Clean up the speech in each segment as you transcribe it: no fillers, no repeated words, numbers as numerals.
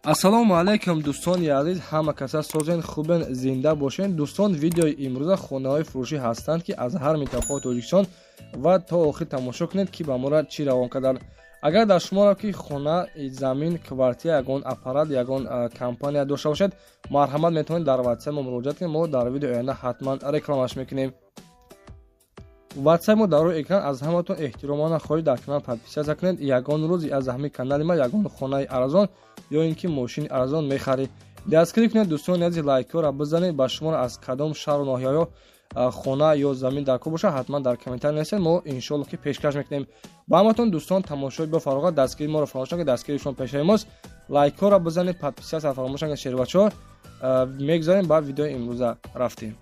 Ассалому алайкум, дӯстони азиз, ҳама каса созен, хубен, зинда бошен. Дӯстон, видеои имрӯза хонаҳои фурӯшӣ ҳастанд, ки аз ҳар минтақаи Тоҷикистон, ва то охир тамошо кунед, ки ба мора чӣ равон карданд. Агар дар шуморо ки хона, замин, квартира, ягон аппарат, ягон компания дошта бошед, марҳамат, метавонед дар ватсап мо муроҷиат кунед. Мо дар видеои оянда ҳатман рекламаш мекунем. Ватсап мо дар рӯи экран. Аз ҳаматон эҳтиромона хоҳиш, дар канал подписаться кунед. Ягон рӯз аз ҳамин канали ма ягон хонаи арзон ё ин ки мошини арзон мехаред. Дастгирӣ кунед, дӯстони азиз, лайкҳоро бизанед. Ба шуморо аз кадом шаҳру ноҳияҳо хона ё замин дар кор бошад, ҳатман дар комментарий нависед, мо иншоалло ки пешкаш мекунем ба ҳаматон. Дӯстон, тамошои бо фароғат, дастгирии моро фаромӯш накунед, дастгирии шумо пешаи мост. Лайкҳоро бизанед, подписаться фаромӯш накунед. Шербачаҳо, мегузарем ба видеои имрӯза, рафтем.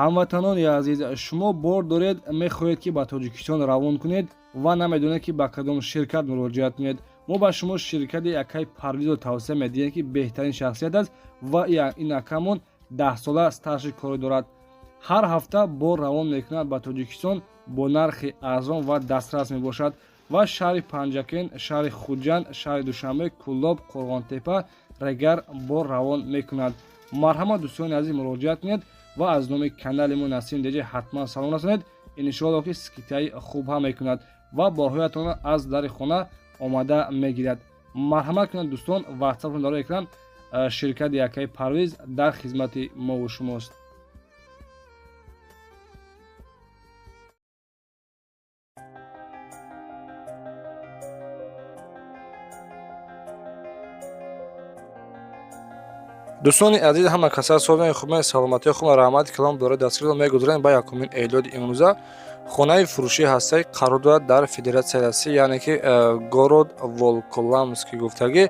Ҳамватанони азиз, шумо бор доред, мехоҳед, ки ба Тоҷикистон равон кунед ва намедонед, ки ба кадом ширкат муроҷиат кунед. Мо ба шумо ширкати акаи Парвизро тавсия медиҳем, ки беҳтарин шахсият аст ва ин акамон 10-сола стажи корӣ дорад. Ҳар ҳафта бор равон мекунад ба Тоҷикистон, бо нархи арзон ва дастрас мебошад ва шаҳри Панҷакент, шаҳри Хуҷанд, шаҳри Душанбе, Кӯлоб, Қурғонтепа, Регар бор равон мекунад. Марҳамат, дӯстони азиз, муроҷиат кунед ва аз номи канали мо Насим Деҷи ҳатман салом расонед. Иншоалло ки скидкаи хуб ҳам мекунад ва борҳоятонро аз дари хона омада мегирад. Марҳамат кунед, дӯстон, ватсапон дар экран. Ширкати якаи Парвиз дар хизмати мову шумост. Дӯстони азиз, ҳама каса созани, хуб, саломатии хуб, раҳмати калом дорад. Дастгириро мегузорем ба якумин эълони имрӯза. Хонаи фурӯшӣ ҳастаи, қарор дорад дар Федератсияи Россия, яъне ки город Волколамский гуфтагӣ,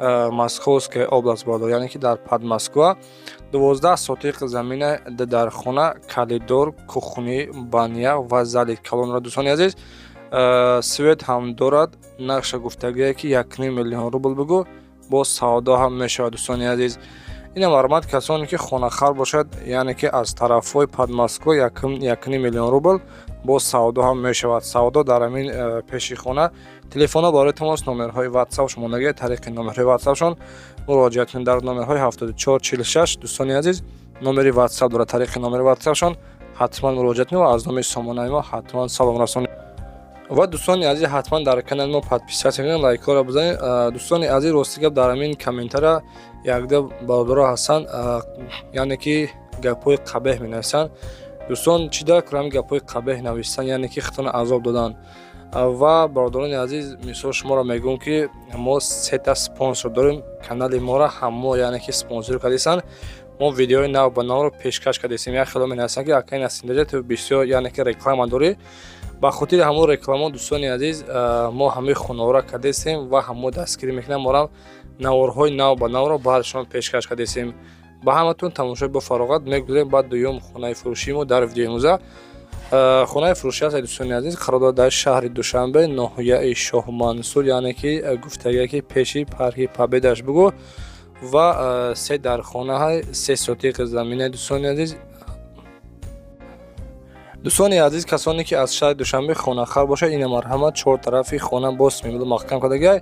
Московская область бодор, яъне ки дар Подмосква. 12 сотих замина дар хона, коридор, кухни, баня ва зали калонро. Дӯстони азиз, свет ҳам дорад. Нархша гуфтагие, ки 1,5 миллион рубл бигӯ, боз савдо ҳам мешавад. Дӯстони азиз, ина марҳамат, касоне ки хонахар бошад, яъне ки аз тарафҳои Подмосква, 1,5 миллион рубл, боз савдо ҳам мешавад. Савдо дар ҳамин пеши хона. Телефонҳо барои тамос, номерҳои ватсап шумонаги, тариқи номерҳои ватсапшон муроҷиат кунед дар номерҳои 7446. Дӯстони азиз, номери ватсап дорад, тариқи номери ватсапшон ҳатман муроҷиат кунед ва аз номи сомонаи мо ҳатман салом расонед. Ва дӯстони азиз, ҳатман дар канали мо подписаться кунед, лайкҳоро бизанед. Дӯстони азиз, рости гап, дар ҳамин комментара якда бародаро ҳастанд, яъне ки гапҳои қабеҳ менависанд. Дӯстон, чӣ дар кор ҳамин гапҳои қабеҳ нависан, яъне ки худтонро азоб додан? Ва бародарони азиз, мисол шуморо мегӯям, ки мо сета спонсор дорем. Канали моро ҳамо, яъне ки спонсор кардисанд, мо видеои нав ба навро пешкаш кардисем. Як хело менависанд, ки акай Насимдаҷа, ту бисёр, яъне ки реклама дорӣ. Ба хотири ҳамон реклама, дӯстони азиз, мо ҳамаи хонаҳоро кардесем ва ҳамо дастгирӣ мекунам, морам наворҳои нав ба навро баъд шумо пешкаш кардесем. Ба ҳаматон тамошои бо фароғат. Мегузарем ба дуюм хонаи фурӯшии мо дар видеои имрӯза. Хонаи фурӯшӣ аст, дӯстони азиз, қарор дорад дар шаҳри Душанбе, ноҳияи Шоҳмансур, яъне ки гуфтагие, ки пеши парки Победаш бугӯ, ва се дархонаҳаи, 3 сотиқ замина. Дӯстони азиз, дӯстони азиз, касоне ки аз шаҳри Душанбе хонахар бошад, ина марҳамат, чор тарафи хона боз мебуд, маҳкам кардагиай,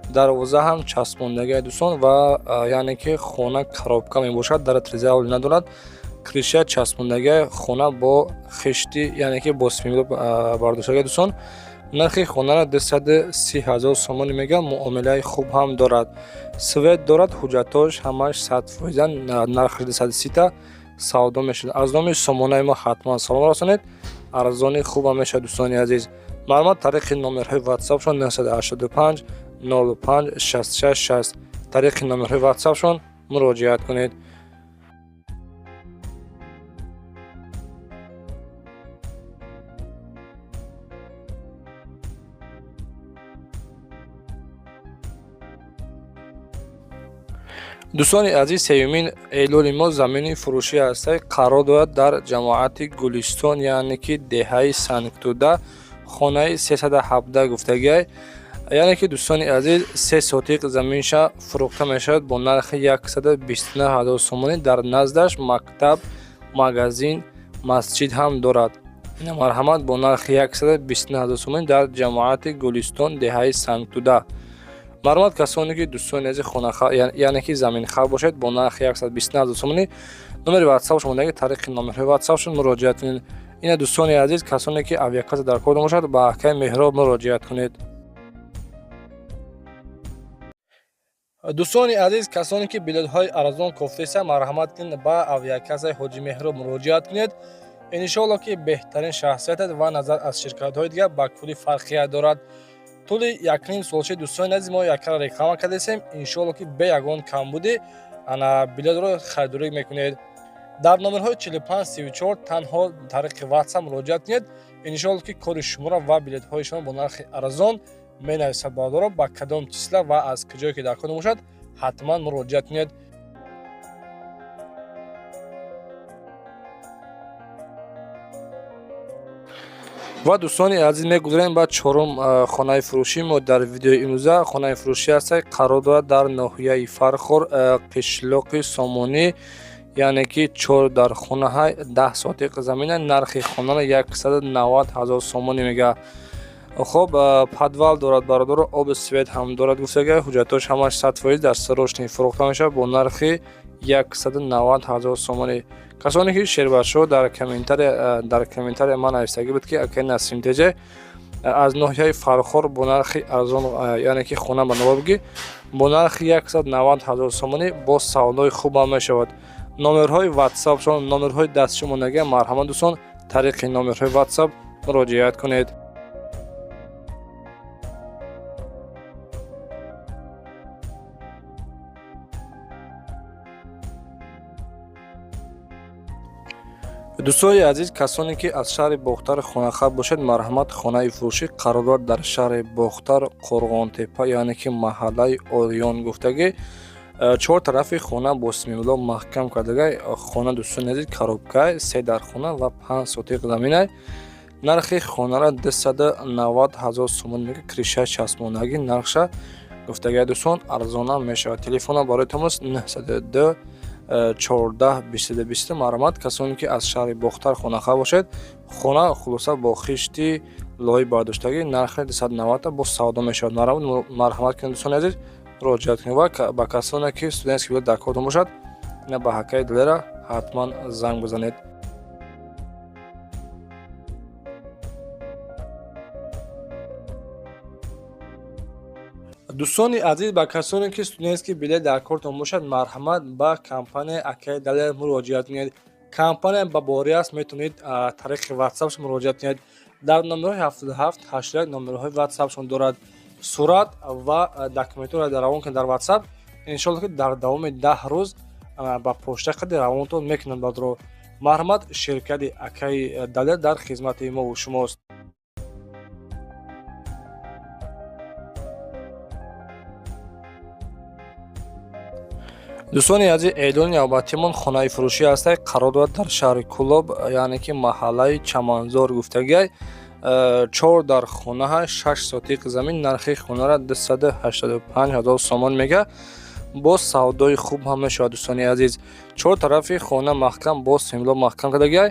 дарвоза ҳам часпондагиай, дӯстон. Ва яъне ки хона коробка мебошад, дара трезавол надорад, крыша часпондагиай, хона бо хишти, яъне ки бо смебел бардоштагиай. Дӯстон, нархи хонаро 230 000 сомонӣ мегӯям, муомилаи хуб ҳам дорад, свет дорад, ҳуҷҷатҳош ҳамаш 100%. Нархаш 230-та, савдо мешавад. Аз номи сомонаи мо ҳатман салом расонед, арзони хубам мешавад. Дӯстони азиз, маълумот тариқи номерҳои ватсапшон 985 05 66 60, тариқи номерҳои ватсапшон муроҷиат кунед. Дӯстони азиз, сеюмин эълони мо замини фурӯшӣ ҳастаи, қарор дорад дар ҷамоати Гулистон, яъне ки деҳаи Сангтӯда, хонаи 317 гуфтагиай. Яъне ки, дӯстони азиз, 3 сотиқ заминша фурӯхта мешавад бо нархи 129 ҳазор сомонӣ. Дар наздаш мактаб, магазин, масҷид ҳам дорад. Ина марҳамат, бо нархи 129 ҳазор сомонӣ дар ҷамоати Гулистон, деҳаи Сангтуда. Марҳамат, касоне ки, дӯстони азиз, яъне ки заминхар бошед, бо нархи 129 ҳазор сомонӣ номери ватсап шумодаги, тариқи номерҳои ватсапшон муроҷиат кунед. Ина, дӯстони азиз, касоне ки авиакасса дар кор бошад, ба акаи Меҳроб муроҷиат кунед. Дӯстони азиз, касоне ки билетҳои арзон кофтеса, марҳамат кунед, ба авиакассаи Ҳоҷи Меҳроб муроҷиат кунед. Иншоалло, ки беҳтарин шахсият аст ва назар аз ширкатҳои дигар ба кулли фарқият дорад. Тӯли якним солчаи, дӯстони азиз, мо яккара реклама кардесем. Иншоалло, ки бе ягон камбудӣ ана билетро харидорӣ мекунед. Дар номерҳои 45 34 танҳо тариқи ватсап муроҷиат кунед. Иншоалло, ки кори шуморо ва билетҳои шумо бо нархи арзон менависад. Бародаро, ба кадом числа ва аз куҷое ки дар кор бошад, ҳатман муроҷиат кунед. Ва, дӯстони азиз, мегузарем ба чорум хонаи фурӯшӣ мо дар видеои имрӯза. Хонаи фурӯшӣ ҳаста, қарор дорад дар ноҳияи Фархор, қишлоқи Сомонӣ, яъне ки чор дар хонаҳа, 10 сотиқ замина. Нархи хонаро 190 ҳазор сомонӣ мега. Хоб, подвал дорад, бародаро, оби свет ҳам дорад гуфтага. Ҳуҷҷатош ҳамаш 100% дастсрочный фурӯхта мешавад бо нархи 190 ҳазор сомонӣ. Касоне ки шербачо дар комментария ман навистагӣ буд, ки акаи Насим Теҷе аз ноҳияи Фархор бо нархи арзон, яъне ки хона ба навор бигӣ, бо нархи 190 ҳазор сомонӣ бо савдои хуб ҳам мешавад. Номерҳои ватсапшон, номерҳои дастшумонагия. Марҳамат, дӯстон, тариқи номерҳои ватсап муроҷиат кунед. Дӯстони азиз, касоне ки аз шаҳри Бохтар хонахар бошед, марҳамат, хонаи фурӯшӣ қарор дорад дар шаҳри Бохтар, Қурғонтепа, яъне ки маҳаллаи Ориён гуфтагӣ. Чор тарафи хона бо семенблок маҳкам кардага. Хона, дӯстони азиз, коробка, се дар хона ва 5 сотиқ замина. Нархи хонаро 290 ҳазор сомон мега. Крыша часпондагӣ, нархша гуфтагиа, дӯстон, арзонам мешавад. Телефона барои тамос 902 14 22 20. Марҳамат, касоне ки аз шаҳри Бохтар хонахар бошед. Хона хулоса бо хишти лои бардоштагӣ, нархи 290 бо савдо мешавад. Марҳамат кунед, дӯстони азиз, муроҷиат кунед. Ва ба касоне ки студентский билет дар кортон бошад, ина ба ҳакаи Далера ҳатман занг бизанед. Дӯстони азиз, ба касоне ки студентский билет дар кортон бошад, марҳамат, ба компанияи акаи Далер муроҷиат кунед. Компания ба борӣ аст, метавонед тариқи ватсапш муроҷиат кунед. Дар номерҳои 77 81 номерҳои ватсапшон дорад. Сурат ва документҳоро равон кунед дар ватсап. Иншоалло, ки дар давоми 10 рӯз ба почта қади равонтон мекунанд. Бадро марҳамат, ширкати акаи Далер дар хизмати мову шумост. Дӯстони азиз, эълони навбатимон хонаи фурӯшӣ ҳаста, қарор дорад дар шаҳри Кӯлоб, яъне ки маҳаллаи Чаманзор гуфтагиай. Чор дар хонаҳа, 6 сотиқ замин. Нархи хонаро 285 ҳазор сомон мега, боз савдои хуб ҳам мешавад. Дӯстони азиз, чор тарафи хона маҳкам бо семенблок маҳкам кардагиай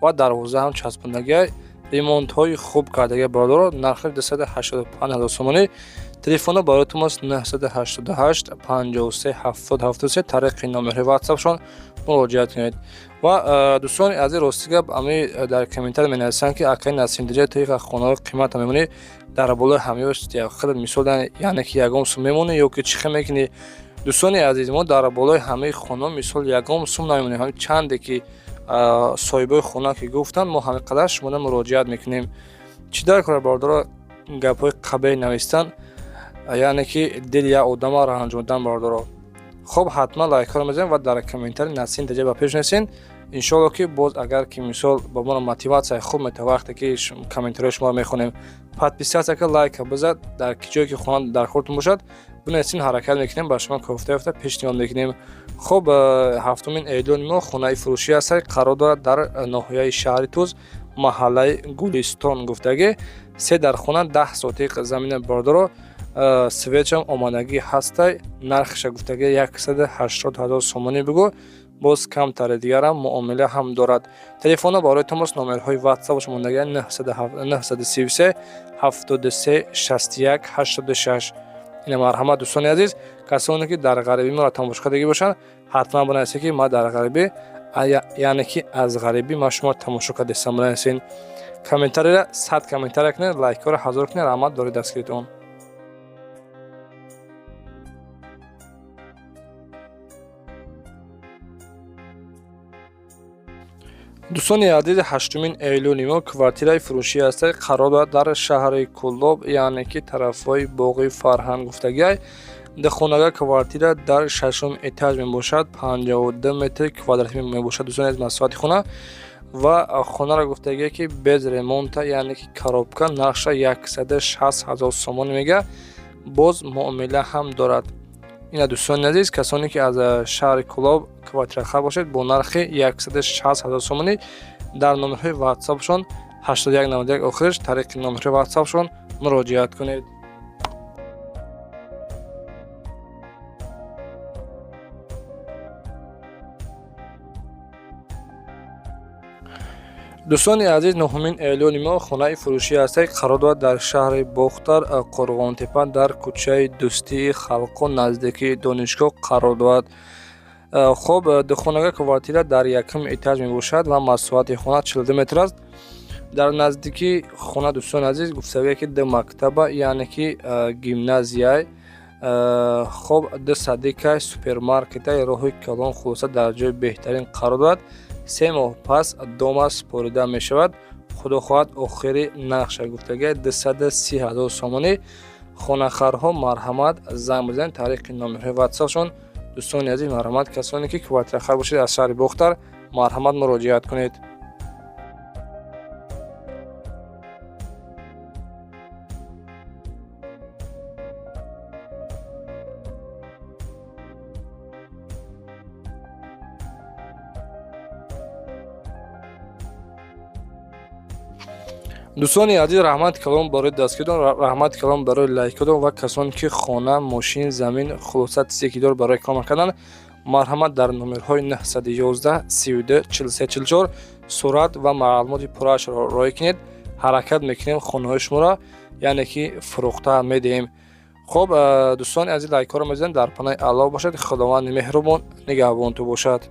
ва дарвоза ҳам часпондагиай, ремонтҳои хуб кардагиай. Бародаро, нархи 285 ҳазор сомонӣ. Телефонҳо барои тамос 988 53 70 73. Тариқи номерҳои ватсапшон муроҷиат кунед. Ва, дӯстони азиз, рости гап, ами дар комментарий менависанд, ки акаи Насимдиҷа, тиқа хонаҳои қимата мемонӣ, дар болои ҳамёш хеле мисол, яъне ки ягон сум мемонӣ ё ки чӣ хел мекунӣ? Дӯстони азиз, мо дар болои ҳамаи хона мисол ягон сум намемонем. Ҳами чанде ки соҳибои хона ки гуфтанд, мо ҳамин қадар шумода муроҷиат мекунем. Чӣ дар кора, бародаро, гапҳои қабеҳ навистан, яъне ки дили як одама ранҷондан? Бародаро, хоб, ҳатман лайкҳоро мезанем ва дар комментари Насин Таҷа ба пеш несин. Иншоалло, ки боз агар ки мисол ба мо мотиватсияи хуб мета, вақте ки комментариҳои шуморо мехонем. Подписаться ка, лайка бизад. Дар ки ҷое ки хона дар хортон бошад, бинависин, ҳаракат мекунем, ба шумо кофта ёфта пешниҳод мекунем. Хоб, ҳафтумин эълони мо хонаи фурӯшӣ аст, қарор дорад дар ноҳияи шаҳри Туз, маҳаллаи Гулистон гуфтагӣ, се дар хона, 10 сотиқ замина. Бародаро, светшам омадагӣ ҳастай. Нархша гуфтагӣ 180 ҳазор сомонӣ бигӯ. Боз камтари дигарам муомила ҳам дорад. Телефонҳо барои тамос, номерҳои WhatsApp мондагия: 933 73 61 86. Ина, марҳамат, дӯстони азиз, касоне ки дар ғарибӣ моро тамошо кардагӣ бошанд, ҳатман бинависед, ки ман дар ғарибӣ, яъне ки аз ғарибӣ ман шумо тамошо кардастам, бинависед. Комментарийра 100 комментария кунед, лайкҳоро 1000 кунед. Раҳмат доред дастгиритон. Дӯстони азиз, ҳаштумин эълони мо квартираи фурӯшӣ аст, қарор дорад дар шаҳри Кӯлоб, яъне ки тарафҳои боғи фарҳанг гуфтагиай. Хонага квартира дар шашум этаж мебошад, 52 метри квадратӣ мебошад, дӯстони азиз, масоҳати хона. Ва хонаро гуфтагие, ки без ремонта, яъне ки коробка. Нархша 160 000 сомон мега, боз муомила ҳам дорад. Ина, дӯстони азиз, касоне ки аз шаҳри Кӯлоб квартирахар бошед, бо нархи 160 000 сомонӣ дар номерҳои ватсапшон 8191 охириш, тариқи номерҳои ватсапшон муроҷиат кунед. Дӯстони азиз, нуҳумин эълони мо хонаи фурӯшӣ аст, қарор дорад дар шаҳри Бохтар, Қурғонтепа, дар кӯчаи Дӯстии халқҳо, наздикии донишгоҳ қарор дорад. Хоб, духонага квартира дар якум этаж мебошад ва масоҳати хона 42 метр аст. Дар наздикии хона, дӯстони азиз, гуфтавие, ки ду мактаба, яъне ки гимназияй, хоб, ду садикай, супермаркетай, роҳи калон, хулоса, дар ҷои беҳтарин қарор дорад. 3 моҳ пас дома супорида мешавад, худо хоҳад. Охири нархша гуфтагия 230 000 сомонӣ. Хонахарҳо, марҳамат, занг бизанед тариқи номерҳои ватсапшон. Дӯстони азиз, марҳамат, касоне ки квартирахар бошед аз шаҳри Бохтар, марҳамат, муроҷиат кунед. Дӯстони азиз, раҳмати калон барои дастгиритон, раҳмати калон барои лайкотон. Ва касоне ки хона, мошин, замин, хулоса, чизе ки дор барои реклама кардан, марҳамат, дар номерҳои 911 32 43 44 сурат ва маълумоти пурраашро роҳӣ кунед. Ҳаракат мекунем, хонаҳои шуморо, яъне ки фурӯхта медиҳем. Хуб, дӯстони азиз, лайкҳоро мезанед. Дар паноҳи Аллоҳ бошед, Худованди меҳрубон нигаҳбонту бошад.